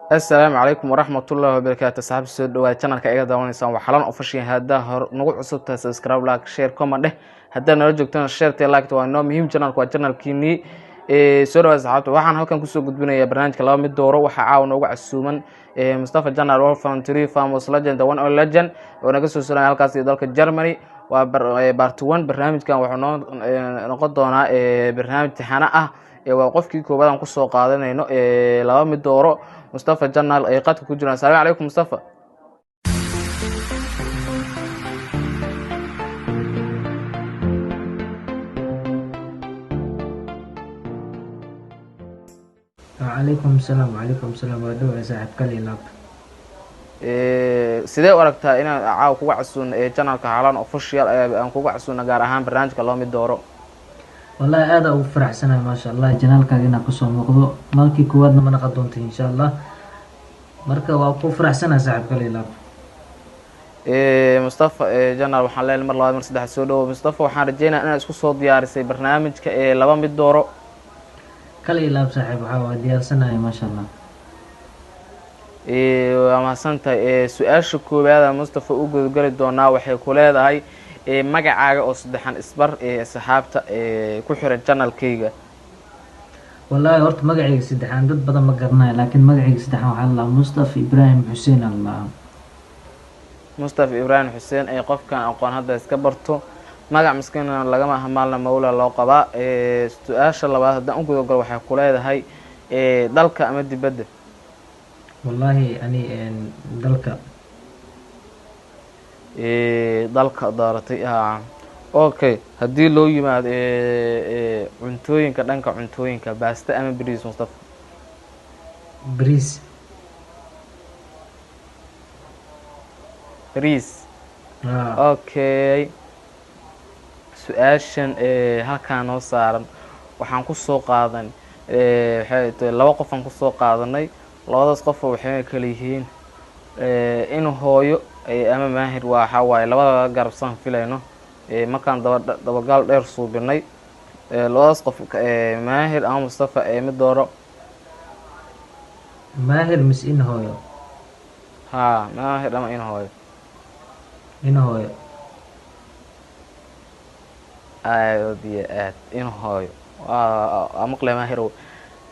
Assalaamu calaykum waraxmatullaahi wabarakaatu. Asxaabta, soo dhawaada channelka iga daawanaysaan waa Xalan Official. Haddaa hor nagu cusub tahay, subscribe, like, share, comment dheh. Haddaa nala joogtana, share like waa inoo muhiim. Channelka waa channelkiinii. Soo dhawaada, asxaabta. Waxaan halkan kusoo gudbinayaa barnaamijka laba mid dooro. Waxaa caawa noogu casuuman Mustafa General 143, famous legend, the one only legend, oo naga soo salaya halkaas iyo dalka Germany. Waa part one. Barnaamijkan wuxuu noo noqon doonaa barnaamij taxane ah. Waa qofkii koowaad aan kusoo qaadanayno laba mid dooro. Mustafa General ay qadka ku jiraan. Assalaamu calaykum, Mustafa. Wacalaykum salaam, wacalaykum salaam. Waa dhowa, saaxiib, kali laab. Sidee u aragtaa inaan caawa kuga casuuno channelka Xalan Official, aan kuga casuuno gaar ahaan barnaamijka laba mid dooro? Wallahi aada ugu faraxsanahay, maasha Allah, channelkaaga inaan kusoo muuqdo. Markii koowaadna ma naqon doonta, insha Allah. Marka waa ku faraxsanahay, saaxiib, kali laab. Mustafa General, waxaan leenahay mar labaad, mar saddex, soo dhawo. Mustafa, waxaan rajeynaya inaad isku soo diyaarisay barnaamijka laba mid dooro. Kali laab, saaxiib, waxaa waa diyaarsanahay, maasha Allah. Waa mahadsantahay. Su-aasha koowaada Mustafa u gudageli doonaa waxay ku leedahay: magacaaga oo saddexan isbar saxaabta ku xiran channelkayga. Wallaahi horta magacayga saddexaan dad badan ma garanayo, laakiin magacayga saddexaan waxaa la Mustafa Ibraahim Xuseen Allah. Mustafa Ibraahim Xuseen. Ee qofkan aqoon hadda iska barto, magac miskiina lagama hamaalna, mawla loo qabaa. Su-aasha labaad haddaan u gudagalo waxay ku leedahay: dalka ama dibadda? Wallaahi ani dalka. Dalka dooratay. Okay, haddii loo yimaado cuntooyinka, dhanka cuntooyinka, baaste ama bariis, Mustafa? Bariis. Bariis. Haa. Okay, su-aashan halkaa noo saaran waxaan kusoo qaadan, waxay tahay laba qof aan kusoo qaadanay. Labadaas qofoo waxay kala yihiin in hooyo ama Maahir. Waa waxaa waaye labada garabsaan filayno markaan daba dabagaal dheer suubinay labadaas qof, Maahir ama Mustafa, mid dooro. Maahir mise in hooyo? Haa, Maahir ama in hooyo. In hooyo. Aad iyo aad, in hooyo waa maqle. Maahirow,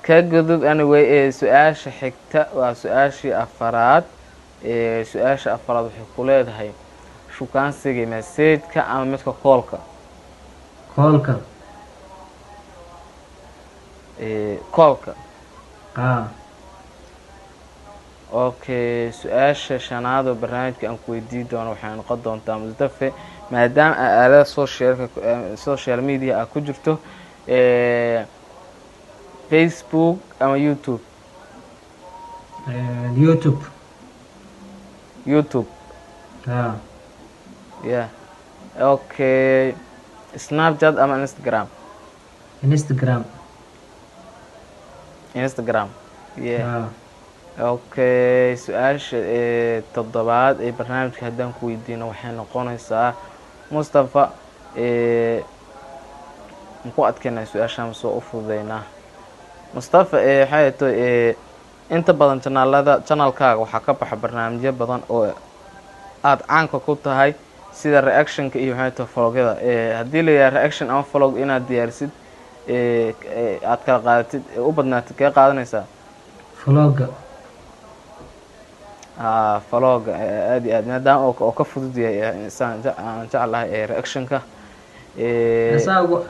ka gudub. Anyway, ee su-aasha xigta waa su-aashii afaraad. Su-aasha afaraad waxay ku leedahay: shukaansiga messageka ama midka callka? Callka. Callka. Haa. Okay, su-aasha shanaad oo barnaamijka aan ku weydiin doono waxay noqon doontaa, Mustafe, maadaama aa aalada socialka, social media aa ku jirto, Facebook ama YouTube? YouTube. YouTube. Haa. Yeah, okay, Snapchat ama Instagram? Instagram. Instagram, yeah. Haa. Okay, su-aasha toddobaad ee barnaamijka haddaan ku weydiino waxay noqonaysaa, Mustafa, maku adkeynaa su-aasha ma soo u fududeynaa, Mustafa? Waxay tahay inta badan channelada, channelkaaga waxaa ka baxa barnaamijyo badan oo aada caanka ku tahay, sida reactionka iyo maxay tahay vlogyada. Haddii la yidhaha reaction ama vlog inaad diyaarisid, aad kala qaadatid, u badnaatid, kee qaadanaysaa? Vlogga. Vlogga, aad iyo aad, maadaama oo ka fudud yahay saan aan jeclahay ee reactionka.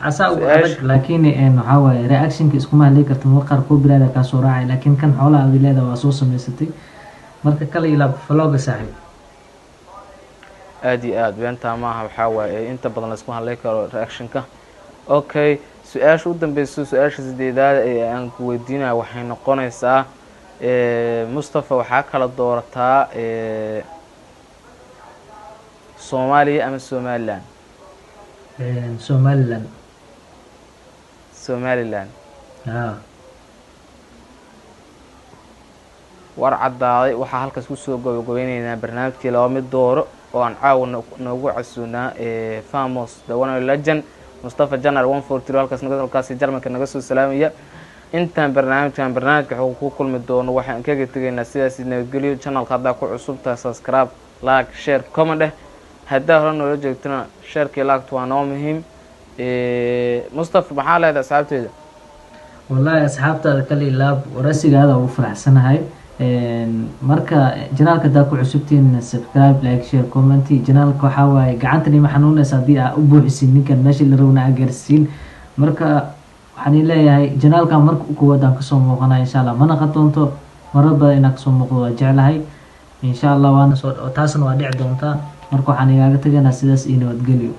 Asaa ugu adag, laakiin waxaa waaye reactionka iskuma hadlay karta, mar qaar copyright kaa soo raacay, laakiin kan xoolaha adi leedahay waa soo samaysatay. Marka kala ilaa vlogga, saaxiib. Aad iyo aad, beentaa maaha. Waxaa waaye inta badan laisku hadlay karo reactionka. Okay, su-aasha u dambeyso, su-aasha sideedaad ee aan ku weydiinaya waxay noqonaysaa, Mustafa, waxaa kala doorataa Soomaaliya ama Somaliland? Somaliland. Somaliland. Haa. War caddaaday. Waxaa halkaas kusoo gabagabeyneynaa barnaamijkii laba mid dooro oo aan caawa noogu casuunaa famos, the one legend, Mustafa General 143, halkaas halkaasi Jarmalka naga soo salaamaya. Intaan barnaamijkan barnaamijka xog ku kulmi doono, waxaan kaga tegaynaa sidaas nabadgelyo. Channelka haddaa ku cusubtahay, subscribe, like, share, comment dheh. Haddaa hore noola joogtana, shareki like-ta waa noo muhiim. Mustafa, maxaa leedahay asxaabteeda? Wallahi asxaabtaada kale ilaab waraysiga aada ugu faraxsanahay. Marka channelka haddaa ku cusubtiin, subscribe, like, share, comment. Channelka waxaa waaye gacantani ma xanuunaysa haddii aa u buuxisin ninkan meeshii la rabna aa gaarsiin. Marka waxaan ii leeyahay, channelka marka u koowaad aan kasoo muuqanaya, insha Allah mana doonto marar badan inaan kasoo muuqdo, waa jeclahay insha Allah, waana soo taasna waa dhici doontaa. Marka waxaan igaaga tegaynaa sidaas iyo nabadgelyo.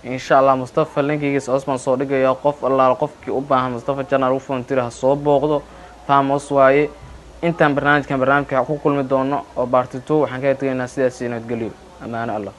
Insha Allah Mustafa linkigiisa osman soo dhigaya. Qof allaala qofkii u baahan Mustafa Channel u fontiri ha soo booqdo, famos waaye. Intaan barnaamijkan barnaamijka ku kulmi doono oo part 2, waxaan kaga tegaynaa sidaas iyo nabadgelyo, amaano Allah.